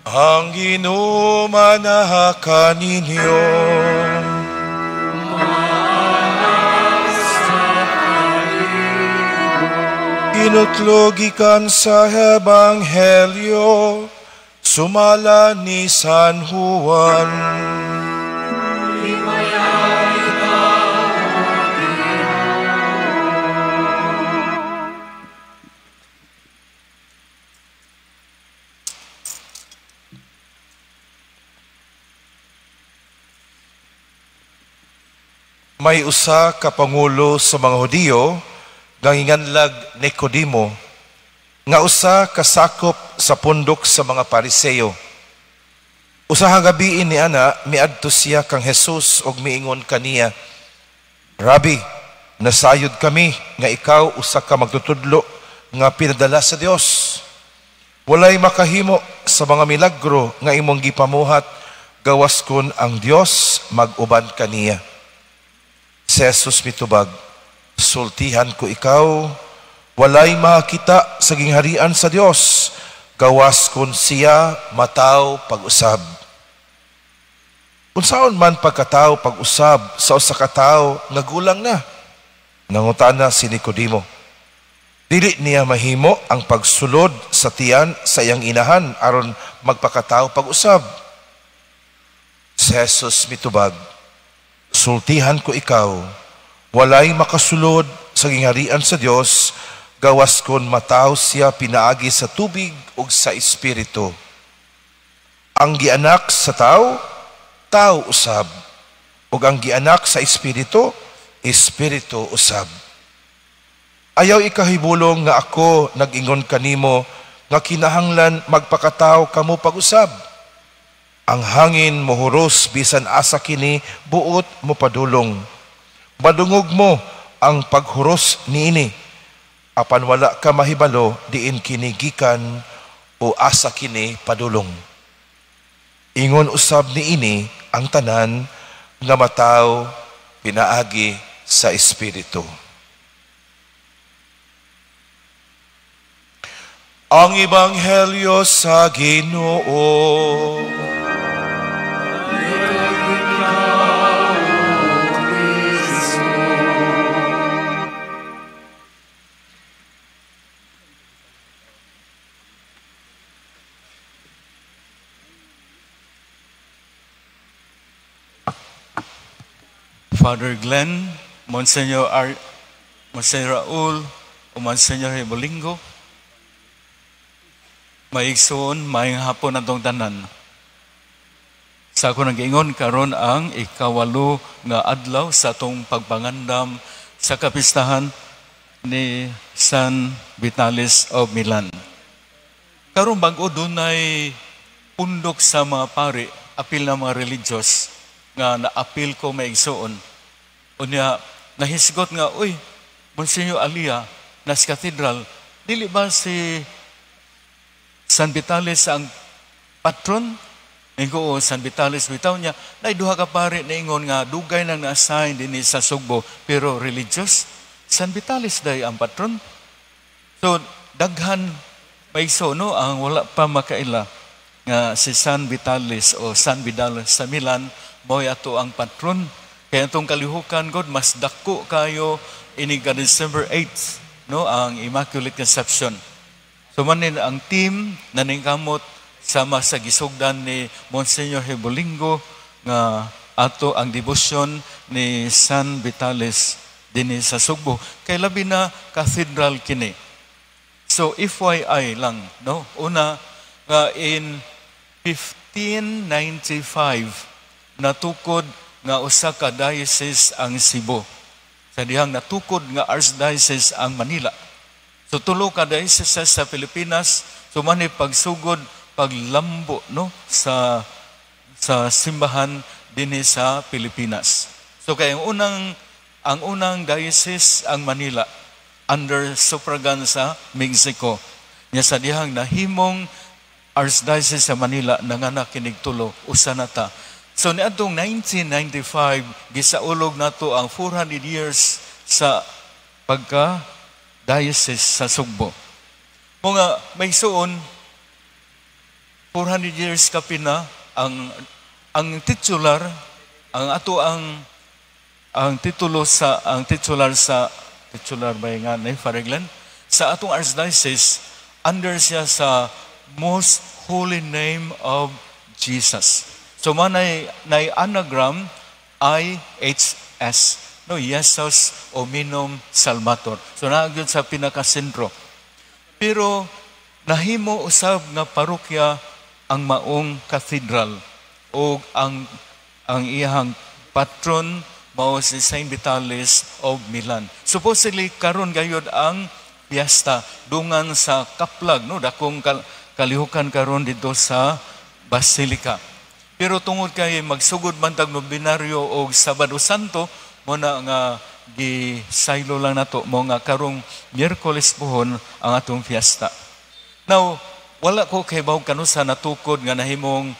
Ang Ginoo manaha kaninyo. Inutlog gikan sa Ebanghelyo sumala ni San Juan. May usa ka pangulo sa mga Hudiyo nga nginganlag Nicodemo, nga usa ka sakop sa pundok sa mga Pariseo. Usa ka gabii ni ana miadto siya kang Jesus og miingon kaniya, "Rabi, nasayod kami nga ikaw usa ka magtutudlo nga pinadala sa Dios. Walay makahimo sa mga milagro nga imong gipamuhat gawas kon ang Dios mag-uban kaniya." Si Jesus mitubag, "Sultihan ko ikaw, walay makita sa gingharian sa Dios, gawas kon siya mataw pag-usab." Unsaon man pagkataw pag-usab sa usa ka tawo nga gulang na? Nangutana si Nicodemo. Dili niya mahimo ang pagsulod sa tiyan sa iyang inahan aron magpakataw pag-usab. Si Jesus mitubag, "Sultihan ko ikaw, walay makasulod sa gingharian sa Dios, gawas kon mataw siya pinaagi sa tubig ug sa espiritu. Ang gianak sa tawo, tao usab, ug ang gianak sa espiritu, espiritu usab. Ayaw ikahibulong nga ako nag-ingon kanimo nga kinahanglan magpakataw kamo pag-usab. Ang hangin mohuros bisan asa kini buot mopadulong. Madungog mo ang paghuros niini, apan wala ka mahibalo diin kini gikan o asa kini padulong. Ingon usab niini ang tanan nga mataw pinaagi sa Espiritu." Ang Ebanghelyo sa Ginoo. Father Glenn, Monsignor Monsignor Raul, o Monsignor Hebolingo, maigsoon, maayong hapon atong tanan. Sa ako nag-ingon karon ang 8 nga adlaw sa atong pagpangandam sa kapistahan ni San Vitalis of Milan. Karon bag-o dunay pundok sa mga pari, apil na mga religious nga naapil ko maigsoon. Unya nahisgot nga, uy, Monsignor Alia, nas cathedral, dili ba si San Vitalis ang patron? Ingo, o, San Vitalis bitaw niya, nay duha ka pare naingon nga dugay nang na-assign dinhi sa Sugbo, pero religious, San Vitalis day ang patron. So daghan maigso no ang wala pa makaila nga si San Vitalis o San Vidal sa Milan mo'y ato ang patron. Kaya itong kalihukan God, mas dako kayo ini ka December 8 no ang Immaculate Conception. So manin ang team naningkamot sama sa gisugdan ni Monsignor Hebolingo nga ato ang debosyon ni San Vitalis dinhi sa Sugbo. Kay labi na cathedral kini. So FYI lang no, una nga in 1595 natukod nga usa ka diocese ang Cebu. Sa dihang natukod nga archdiocese ang Manila. So tulo ka diocese sa Pilipinas, so man pagsugod paglambo no sa simbahan dinhi sa Pilipinas. So kay ang unang diocese ang Manila under suffragan sa Mexico. Nya sa dihang nahimong archdiocese sa Manila nanganak kinig tulo usa na ta. So niadtong 1995 gisaulog nato ang 400 years sa pagka diocese sa Sugbo. Mga may suon 400 years kapin na ang titular, ang ato ang titulo sa ang titular sa titular ba nga ni Father Glenn sa atong archdiocese, under siya sa Most Holy Name of Jesus. So manay nay anagram IHS, no, Jesus Hominum Salvator. So naa gyud sa pinakasentro. Pero nahimo usab nga parokya ang maong cathedral o ang iyang patron mao si Saint Vitalis of Milan. Supposedly karon gayud ang piyesta dungan sa kaplag, no, dakong kalihukan karon didto sa Basilica. Pero tungod kay magsugod man tag nobinaryo og Sabado Santo, mo na nga gi-saylo lang nato mo nga karong Miyerkules puhon ang atong fiesta. Now, wala ko kay kanusa natukod nga nahimong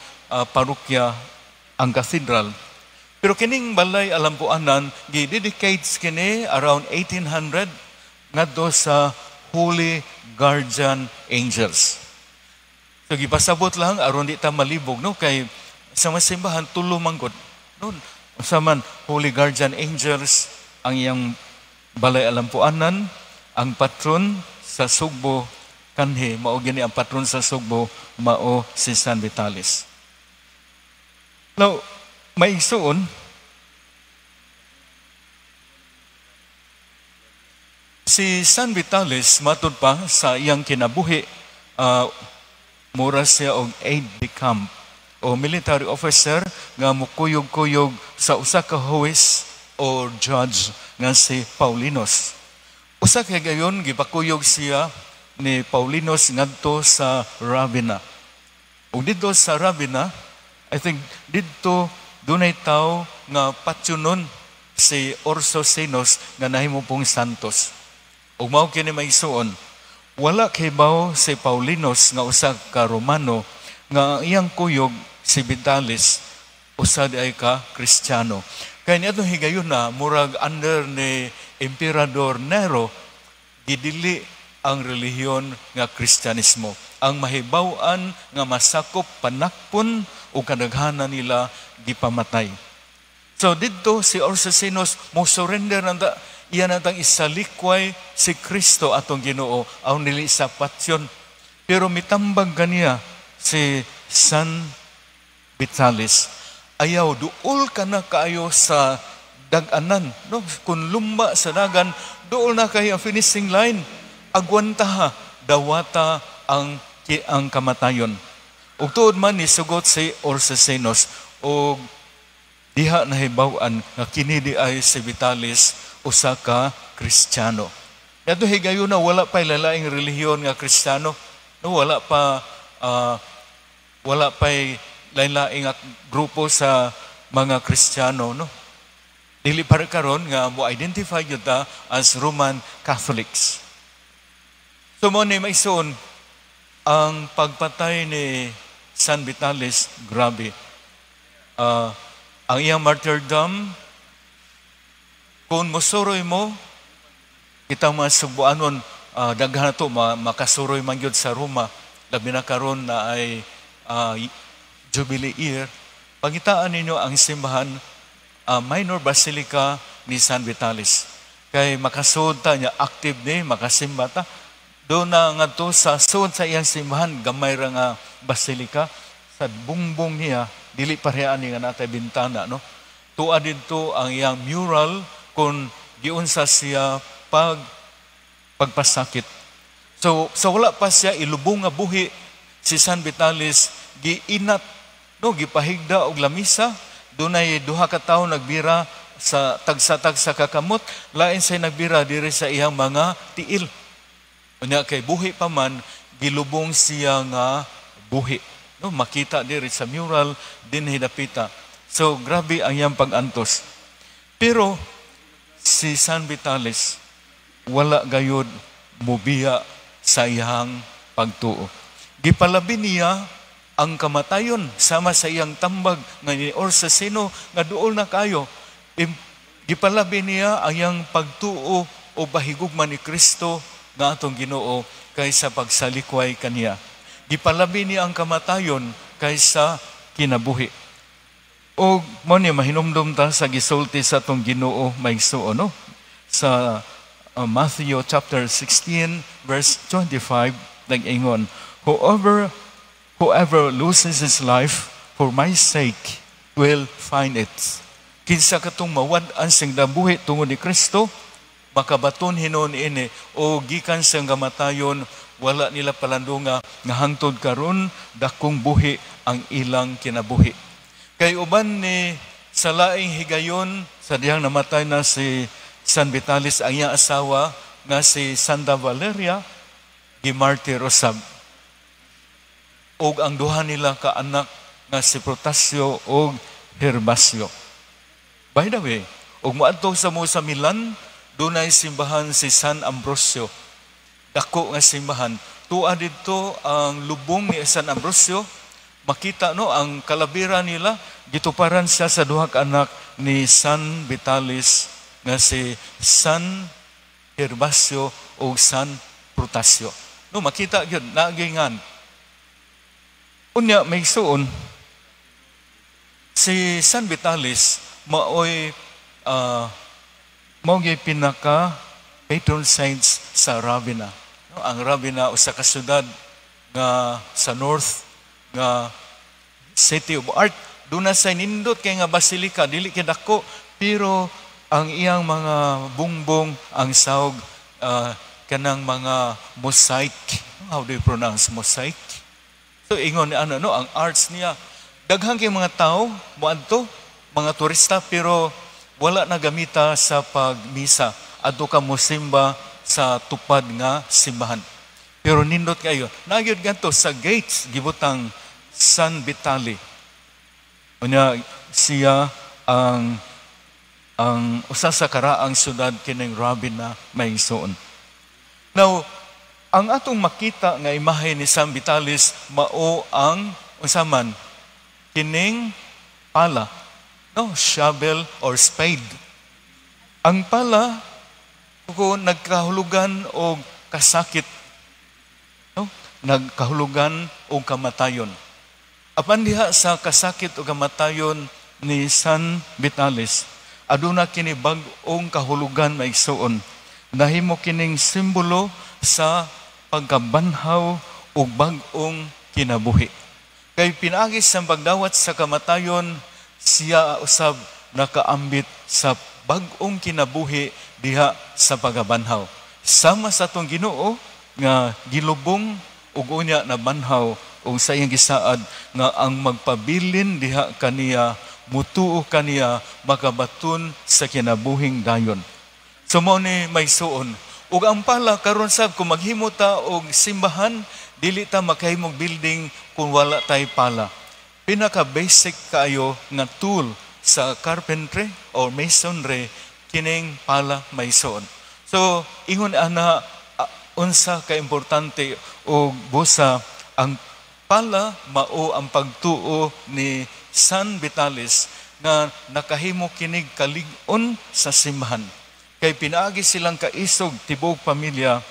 parokya ang cathedral. Pero kining balay alampuanan gi-dedicates kini around 1800 ngadto sa Holy Guardian Angels. So gipasabot lang aron di ta malibog, no, kay sa mga simbahan tulo man gud. No, unsa man Holy Guardian Angels ang iyang balay alampuanan, ang patron sa Sugbo kanhi mao gini ang patron sa Sugbo mao si San Vitalis. Now, may igsuon, si San Vitalis, matud pa sa iyang kinabuhi, mura siya og aide-de-camp o military officer nga mukuyog-kuyog sa usa ka huwes o judge nga si Paulinus. Usa kay gayon gipakuyog siya ni Paulinus ngadto sa Ravenna. Ug didto sa Ravenna, I think didto dunay tawo nga patyonon si Orso Sinos nga nahimo pong santos. Ug mao kini maigsuon, wala kibaw si Paulinus nga usa ka Romano nga ang iyang kuyog si Vitalis usa di ay ka Kristiyano. Kay niadtong higayon na murag under ni Emperador Nero gidili ang relihiyon nga Kristyanismo. Ang mahibaw-an nga masakop panakpon o kadaghanan nila gipamatay. So didto si Orsasinus mo surrender nanda iya natang isalikway si Kristo atong Ginoo aw nili sa patyon. Pero mitambag kaniya si San Vitalis. Ayaw, duol ka na kaayo sa dag-anan. No? Kung lumba sa dagan, duol na kayo ang finishing line. Agwanta ha, dawata ang kamatayon. Ug tuod man ni sugot si Orsasinus og diha nahibaw-an nga kini di ay si Vitalis usa ka Kristiyano. Kadto higayon na wala pa lalaing relihiyon nga Kristiyano, no, wala pa lain-laing grupo sa mga Kristiyano, no. Dili pa karon nga mo identify gyud ta as Roman Catholics. So mo ni maigsoon, ang pagpatay ni San Vitalis, grabe. Ang iyang martyrdom, kung mosuroy mo, kitang mga Sugbuanon, daghan na to, makasuroy man gyud sa Roma, labi na karon na ay Jubilee year, pangitaan ninyo ang simbahan, Minor Basilica ni San Vitalis. Kay makasuod ta niya, active ni, makasimba ta. Doon na nga to sa suod sa iyang simbahan, gamay ra nga basilika, sa bungbong niya, dili pareha ni nga natay bintana, no? Tua didto ang iyang mural kung giunsa siya pagpasakit. So sa wala pa siya ilubong nga buhi, si San Vitalis giinat, no, gipahigda og lamisa, dunay duha ka tawo nagbira sa tagsa-tagsa kakamot, lain say nagbira diri sa iyang mga tiil. Unya kay buhi pa man, gilubong siya nga buhi. No, makita diri sa mural dinhi dapita. So grabe ang iyang pag-antos. Pero si San Vitalis wala gayud mubiya sa iyang pagtuo. Gipalabi niya ang kamatayon sama sa iyang tambag nga ni Orsasino nga duol na kayo. Gipalabi niya ang iyang pagtuo o bahigugma ni Kristo nga atong Ginoo kaysa pagsalikway kaniya. Gipalabi niya ang kamatayon kaysa kinabuhi. O mo ni mahinumdum ta sa gisulti sa atong Ginoo, mga igsuon, no? Sa Matthew chapter 16 verse 25, nag-ingon, "Whoever loses his life for my sake will find it." Kinsa katong mawad-an sing buhi tungod ni Kristo, makabaton hinuon ini, o gikan sa kamatayon wala nila palandunga nga hangtod karon dakong buhi ang ilang kinabuhi. Kay uban ni sa laing higayon sa dihang namatay na si San Vitalis, ang iyang asawa nga si Santa Valeria gimartir usab. Og ang duha nila ka anak nga si Protasio og Gervasio. By the way, ug moadto sa mo sa Milan, dunay simbahan si San Ambrosio. Dako nga simbahan. Tua didto ang lubong ni San Ambrosio. Makita, no, ang kalabira nila gituparan siya sa duha ka anak ni San Vitalis nga si San Gervasio o San Protasio. No, makita gyud naagingan. Unya, mga igsuon, si San Vitalis maoy mao gyud pinaka patron saints sa Ravenna. No, ang Ravenna usa ka syudad nga sa north nga city of art. Duna sa nindot kay nga basilika, dili kay dako, pero ang iyang mga bungbong ang sawg kanang mga mosaic. How do you pronounce mosaic? So ingon ni ano, no, ang arts niya. Daghan kay mga tao moadto, mga turista, pero wala na gamita sa pagmisa. Adto ka mosimba sa tupad nga simbahan. Pero nindot kayo. Nagyod ganto sa gates gibutang San Vitali. Unya siya ang usa sa karaang syudad kining Ravenna, mga igsuon. Now, ang atong makita nga imahe ni San Vitalis mao ang unsa man kining pala, no, shovel or spade. Ang pala ko nagkahulugan og kasakit, no, nagkahulugan og kamatayon. Apan diha sa kasakit o kamatayon ni San Vitalis, aduna kini bag-ong kahulugan, mga igsuon. Nahimo kining simbolo sa pagkabanhaw ug bag-ong kinabuhi. Kay pinaagi sa pagdawat sa kamatayon, siya usab nakaambit sa bag-ong kinabuhi diha sa pagabanhaw. Sama sa atong Ginoo nga gilubong ug unya nabanhaw, ug sa iyang gisaad nga ang magpabilin diha kaniya, mutuo kaniya, makabaton sa kinabuhing dayon. So mao ni, mga igsuon. Ug ang pala karon sab, kung maghimo ta og simbahan, dili ta makahimog building kung wala tay pala. Pinaka basic kaayo nga tool sa carpentry or masonry kining pala, mga igsuon. So ingon ana unsa ka importante og busa ang pala. Mao ang pagtuo ni San Vitalis nga nakahimo kinig kalig-on sa simbahan. Kay pinaagi silang kaisog tibuok pamilya,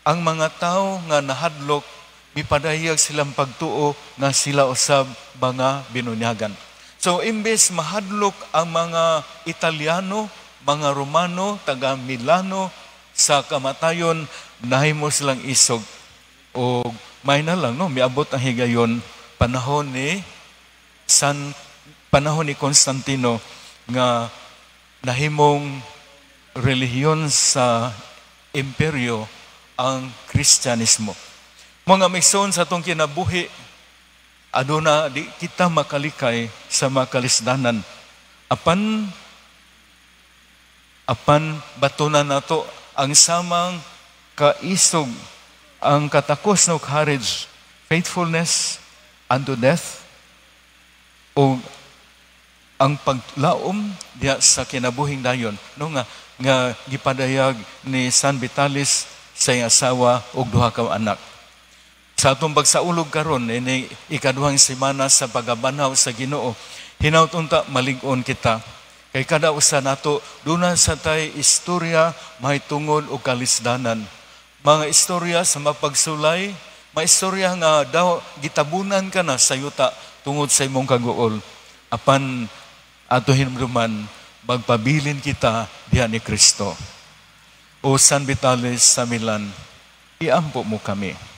ang mga tao nga nahadlok mipadayag silang pagtuo nga sila usab mga binunyagan. So imbes mahadlok ang mga Italiano, mga Romano, taga Milano sa kamatayon, nahimo silang isog. O may na lang, no, miabot ang higayon panahon ni Constantino nga nahimong relihiyon sa imperyo ang Kristyanismo. Mga igsoon, sa atong kinabuhi, aduna di kita makalikay sa makalisdanan. Apan batunan nato ang samang kaisog, ang katakos no courage, faithfulness unto death, o ang paglaom diha sa kinabuhing dayon, no, nga nga gipadayag ni San Vitalis sa iyang asawa ug duha ka anak. Sa atong pagsaulog karon ini ikaduhang semana sa pagabanhaw sa Ginoo, hinaut unta malig-on kita. Kay kada usa nato duna sa tay istorya mahitungod og kalisdanan. Mga istorya sa mapagsulay, Maistorya nga daw gitabunan ka na sa yuta tungod sa imong kaguol. Apan ato hinumduman, magpabilin kita diha ni Kristo. O San Vitalis sa Milan, iampo mo kami.